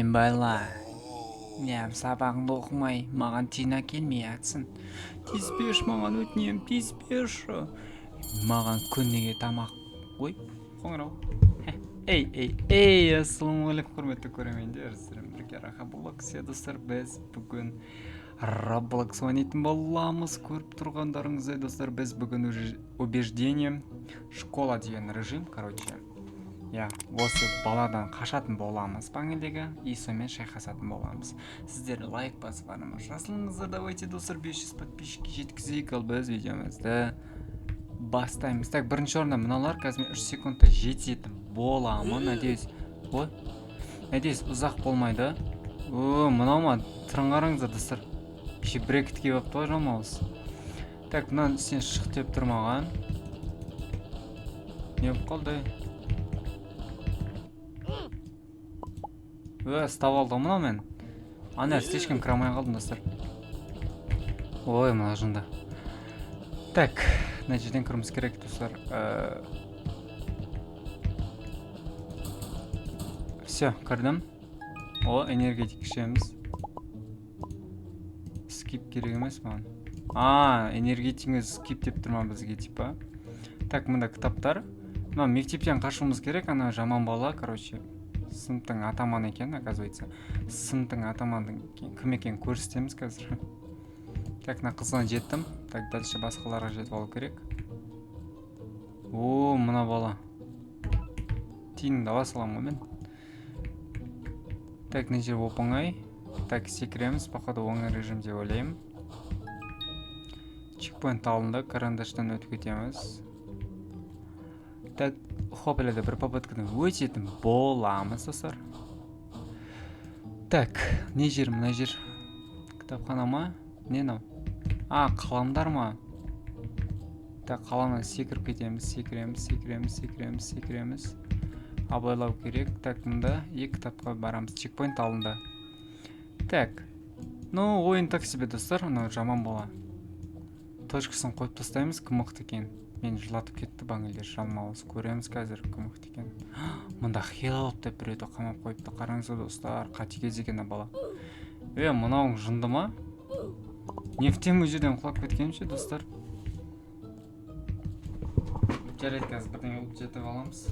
Сен бала. Не, сабағыңды оқымай, маған тиын әкелмей атсын. Тиіспеші маған, өтінемін, тиіспеші. Маған күніге тамақ. Ой, қоңырау. Ей, ей, ей, ассалаумағалейкум, құрметті көрермендер. Сіздермен бірге Раха Блокс. Достар, біз бүгін Roblox ойнайтын боламыз. Көріп тұрғандарыңыздай, достар, біз бүгін уже убеждение школа деген режим, короче. Я, осы баладан қашатын боламыз панельдегі, и сонымен шайқасатын боламыз. Сіздер лайк басып арнама жазылыңыздар. Давайте, достар, 500 подписчикке жеткізейік, ал біз видеомызды бастаймыз. Так, бірінші орында мыналар, қазір мен 3 секундта жететін боламын, надеюсь. Ой, надеюсь, ұзақ болмайды. О, мынау ма? Түрін қараңыздар, достар. Еще брекет киіп алыпты ғой жалмауыз. Так, мынаның үстінен шық деп тұр маған. Не болып қалды? Ұстап алды ғой мынау мен. Ана, слишком кіре алмай қалдым, достар. Ой, мына жынды. Так, мына жерден кіруіміз керек, достар. Все, кірдім. О, энергетик ішеміз. Скип керек емес маған. А, энергетигіңіз скип деп тұр ма бізге, типа? Так, мында кітаптар. Мына мектептен қашуымыз керек, ана жаман бала, короче. Сыныптың атаманы екен, оказывается. Сыныптың атаманы кім екенін көрсетеміз қазір. Так, мына қызға жеттім. Так, дальше басқаларға жетіп алу керек. О, мына бала. Тиыныңды ала саламын ғой мен. Так, мына жер оп-оңай. Так, секіреміз, походу оңай режим деп ойлаймын. Чекпоинт алынды, карандаштан өтіп кетеміз. Так, хоп, әлі бір попыткадан өтетін боламыз, достар. Так, не жер, мына жер? Кітапхана ма? Не мынау? А, қаламдар ма? Так, қаламнан секіріп кетеміз, секіреміз, секіреміз, секіреміз, секіреміз. Абайлау керек. Так, мында екі кітапқа барамыз. Чекпоинт алынды. Так. Ну, ойын так себе, достар, мынау жаман бала. Точкасын қойып тастаймыз, кім мықты екен. Мені жылатып кетті баңелдер, жалмауыз. Көреміз қазір кім мықты екен. Мында help деп біреуді қамап қойыпты. Қараңыздар, достар, қатыгез екен бала. Е, мынауың жынды ма? Нефтен бұл жерден құлап кеткенімше, достар. Жарайды, қазір бірдеңе қылып жетіп аламыз.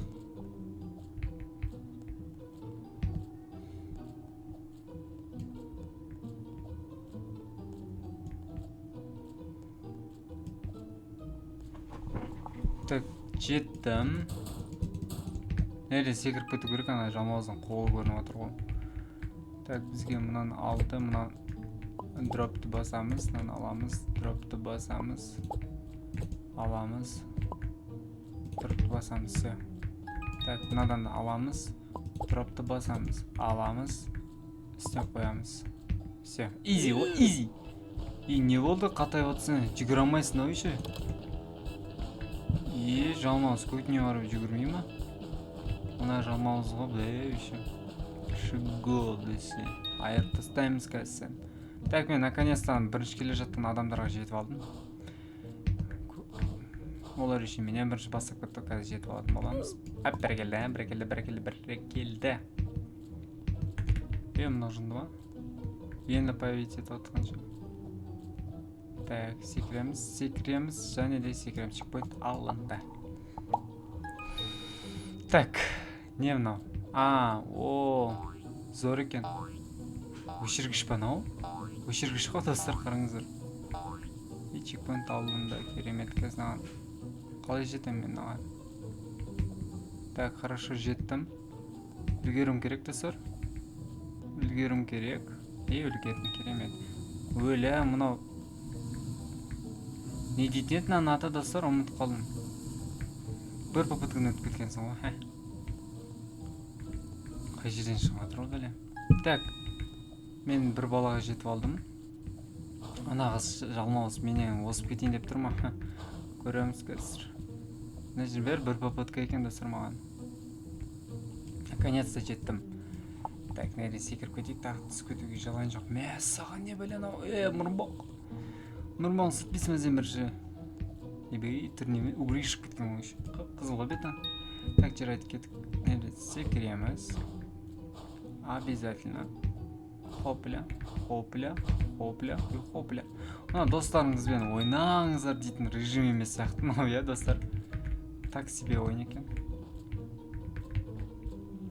Так, жеттім. Нелі секіріп кету керек, ана жалмауыздың қолы көрініп отыр ғой. Так, бізге мынаны алды, мына дропты басамыз, мынаны аламыз, дропты басамыз, аламыз, дропты басамыз, все. Так, мынадан аламыз, дропты басамыз, аламыз, үстіне қоямыз. Все, изи ғой, изи. И не болды, қатайып отырсың, жүгіре алмайсың ау еще. Е, жалмауыз көтіне барып жүгірмей ма? Мына жалмауыз ғой, бе, еще. Шығу десе. Айырып тастаймыз қазір сен. Так, мен наконец-то бірінші келе жатқан адамдарға жетіп алдым. Олар үшін менен бірінші бастап кетті, қазір жетіп алатын боламыз. Әп, бәрекелді, бәрекелді, бәрекелді, бәрекелді. Е, мынау жынды ма? Енді появиться етіп жатқан. Так, секіреміз, секіреміз, және де секіреміз. Чекпоинт алынды. Так, не мынау? А, о, зор екен. Өшіргіш па мынау? Өшіргіш қой, достар, қараңыздар. И чекпоинт алынды, керемет. Қазір мынаған қалай жетемін мен мынаған? Так, хорошо, жеттім. Үлгеруім керек, достар. Үлгеруім керек. И үлгердім, керемет. Өлә, мынау не дейтін еді мынаның аты, достар, ұмытып қалдым. Бір попыткадан өтіп кеткенсің ғой. Қай жерден шығып жатыр ол бәле? Так, мен бір балаға жетіп алдым. Ана қыз жалмауыз менен озып кетейін деп тұр ма? Көреміз қазір. Мына жер бәрі бір попытка екен, достар, маған. Наконец-то жеттім. Так, мына жерден секіріп кетейік, тағы түсіп кетуге желание жоқ. Мә, саған не бәле анау? Е, мұрынбақ. Мұрынбағын сытпайсың ба сен бірінші? Ебей, түрі неме? Угри шығып кеткен ғой еще. Қызыл ғой беті. Так, жарайды, кеттік. Мына жерде секіреміз. Обязательно. Хопля, хопля, хопля и хопля. Мына достарыңызбен ойнаңыздар дейтін режим емес сияқты мынау, иә, достар. Так себе ойын екен.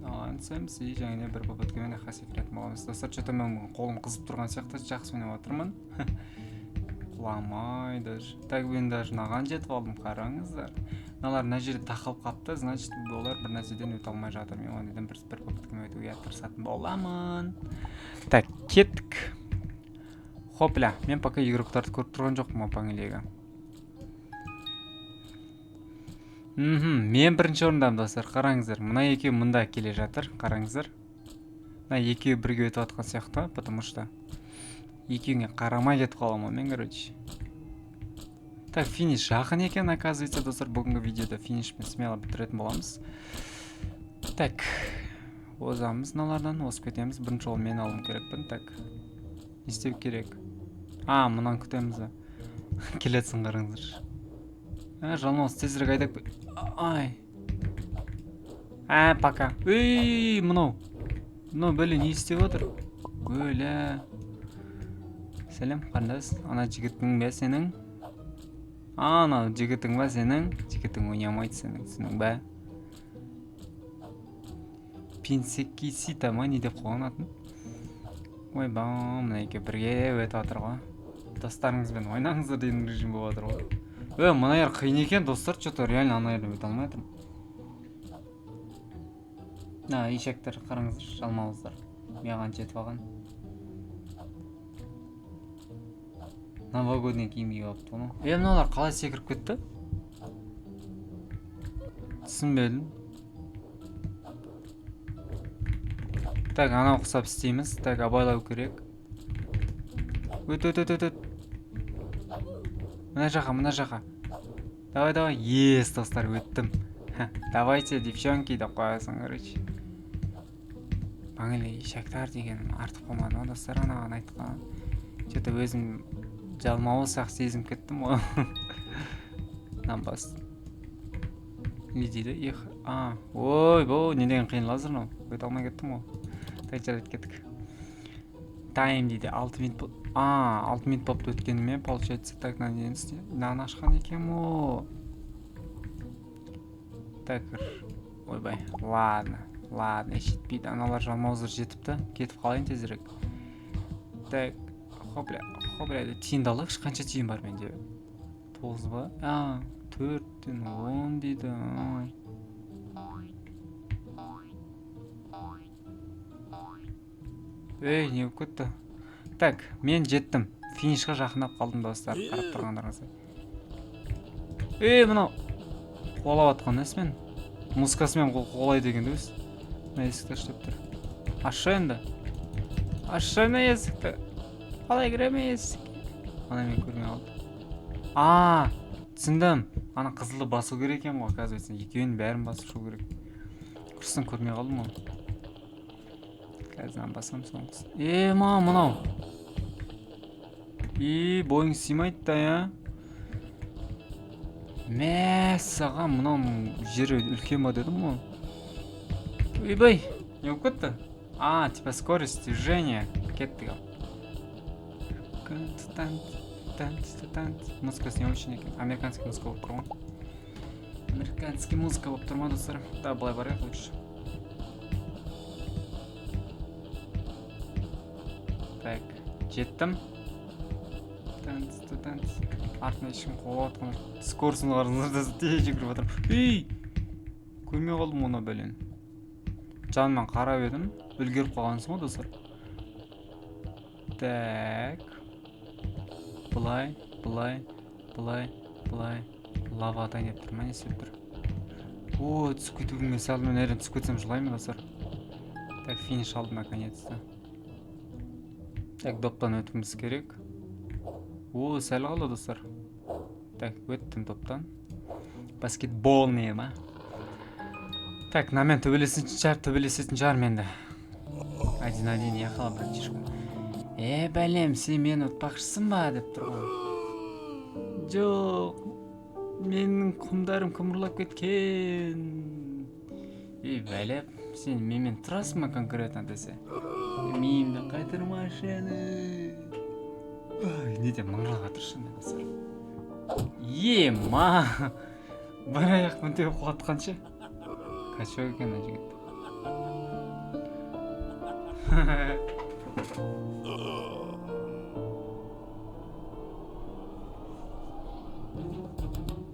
Мынаған түсеміз и және бір попыткамен аяққа секіретін боламыз. Достар, что-то мен қолым қызып тұрған сияқты, жақсы ойнап жатырмын. Құламай даже. Так, мен даже мынаған жетіп алдым, қараңыздар. Мыналар мына жерде тақалып қапты, значит, олар бір нәрседен өте алмай жатыр. Мен ондайдан бір попыткамен өтуге тырысатын боламын. Так, кеттік. Хопля, мен пока игроктарды көріп тұрған жоқпын оп-оңайлығы. Мен бірінші орындамын, достар, қараңыздар. Мына екеуі мында келе жатыр, қараңыздар. Мына екеуі бірге өтіп жатқан сияқты, потому что екеуіңе қарамай кетіп қаламын мен, короче. Так, финиш жақын екен, оказывается, достар. Бүгінгі видеода финишпен смело бітіретін боламыз. Так, озамыз мыналардан, озып кетеміз. Бірінші ол мен алуым керекпін. Так, не істеу керек? А, мынаны күтеміз ба? Келетсің, қараңыздаршы. А, жалмауыз тезірек айдап ай. А, пока. Ей, мынау. Мынау бәле не істеп отыр? Өлә. Сәлем, қарындас. Ана жігітің бе сенің? Ана жігітің ба сенің? Жігітің ойнамайды сенің, түсіндің бе? Пинсекисита ма не деп қойған атын? Ойбай, мына екеуі бірге өтіп жатыр ғой. Достарыңызбен ойнаңыздар деген режим болып жатыр ғой. Мына жер қиын екен, достар, что-то реально ана жерден өте алмай жатырмын. Мына ишектер қараңыздар, жалмауыздар. Маған жетіп алған. Новогодний киім киіп алыпты ғой. Мыналар қалай секіріп кетті? Түсінбедім. Так, анау құсап істейміз. Так, абайлау керек. Өт, өт, өт, өт, өт. Мына жаққа, мына жаққа. Давай, давай. Ес, достар, өттім. Давайте, девчонки, деп қоясың, короче. Маңайлы ишактар деген артық болмады ма, достар, анаған айтқан. Что-то өзім жалмауыз сияқты сезініп кеттім ғой. Мынаны бас. Не дейді? Эх, а, ой, бұл не деген қиын лазер мынау. Өте алмай кеттім ғой. Так, жарайды, кеттік. Тайм дейді, 6 минут а, 6 минут болыпты өткеніме, получается. Так, мына нені істе? Мынаны ашқан екенмін ғой. Так, ойбай, ладно, ладно, жетпейді. Аналар жалмауыздар жетіпті. Кетіп қалайын тезірек. Так, хопля, хопля, тиынды алайықшы. Қанша тиын бар менде? 9 ба? А, 4-тен 10 дейді. Ой. Ей, не болып кетті? Так, мен жеттім. Финишқа жақындап қалдым, достар, қарап тұрғандарыңыздай. Ей, мынау қуалап жатқан несі мен? Музыкасымен қуалай деген де өз. Мына есікті аш деп тұр. Ашшы енді. Ашшы мына есікті. Қалай кіремін есікке? Ана мен көрмей қалдым. А, түсіндім. Ана қызылды басу керек екен ғой, оказывается. Екеуінің бәрін басып шығу керек. Құрсын, көрмей қалдым ғой. Қазір мынаны басамын соңғысын. Е, ма, мынау. И, бойың сыймайды да, я. Мәссаған, мынау жері үлкен ба дедім ғой. Ойбай, не болып кетті? А, типа скорость движения. Кеттік ал. Музыкасы не очень екен. Американский музыка болып тұр ғой. Американский музыка болып тұр ма, достар? Да, былай барайық лучше. Так, жеттім. Танц, танц. Артына ешкім қуалап жатқан жоқ. Скоростьін қараңыздар, тез жүгіріп жатырмын. Ей! Көрмей қалдым оны бәлен. Жанымнан қарап едім, үлгеріп қалғансың ғой, достар. Так. Былай, былай, былай, былай. Лава атайын деп тұр ма, не істеп тұр? О, түсіп кетуге сәл мен әрең түсіп кетсем жылаймын, достар. Так, финиш алды наконец-то. Так, доптан өтуіміз керек. О, сәл қалды, достар. Так, өттім доптан. Баскетбольный ма? Так, мынамен төбелесетін шығар, төбелесетін шығар менді. Один-один, ехала, братишка. Е, бәлем, сен мені ұтпақшысың ба деп тұр ғой. Жоқ, менің құмдарым кім ұрлап кеткен? Ей, бәлем, Сен менімен тұрасың ба конкретно десе, миымды қайтармашы. Ай, не деп мыңғырып жатыр шынымен, достар. Ема, бір аяқпен теуіп құлатқанша. Качок екен мына жігіт.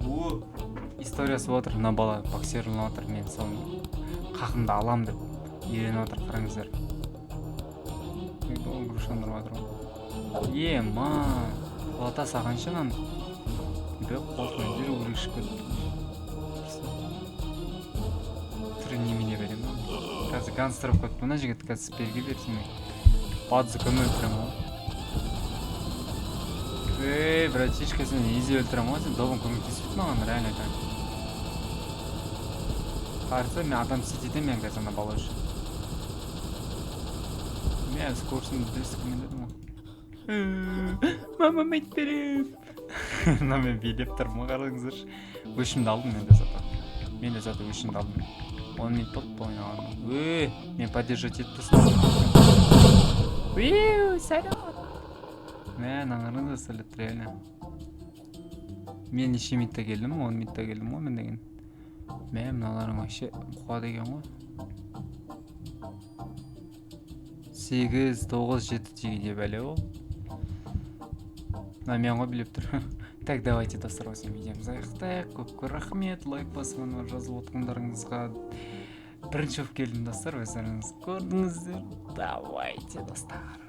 О, историясы болып жатыр. Мына бала боксер болып жатыр, мен соның қақымды алам деп үйреніп жатыр, қараңыздар. Ол грушаны ұрып жатыр ғой. Ема, құлата салғанша мынаны. Бе, қолтығынан дереу керек шығып кетті. Түрі немене беремін мынаны? Қазір гангстер болып кетті мына жігіт, қазір сперге берсін. Бадзукамен өлтіремін ғой. Ей, братишка, сен изи өлтіремін ғой, сен добын көмектеспейді маған, реально айтамын. Қарсы мен адам істейді етемін мен қазір ана бала үшін. Мен скоростьін білесің дедім ғой. Мамам айтып беремін. Мына мен билеп тұрмын ғой, қараңыздаршы. Өшімді алдым мен де зато. Мен де зато өшімді алдым. 10 минут болды бұл ойнағаныма. Ө, мен поддерживать етіп тұрсың. Уиу, салют. Мә, мына қараңыздар, салют, реально. Мен неше минутта келдім? 10 минутта келдім ғой мен деген. Мә, мыналарың вообще қуады екен ғой. 8, 9, 7 деген не бәле ол? Мына мен ғой билеп тұр. Так, давайте, достар, осы видеомызды аяқтайық. Көп көп рахмет лайк басып, ана жазылып отырғандарыңызға. Бірінші болып келдім, достар, өздеріңіз көрдіңіздер. Давайте, достар.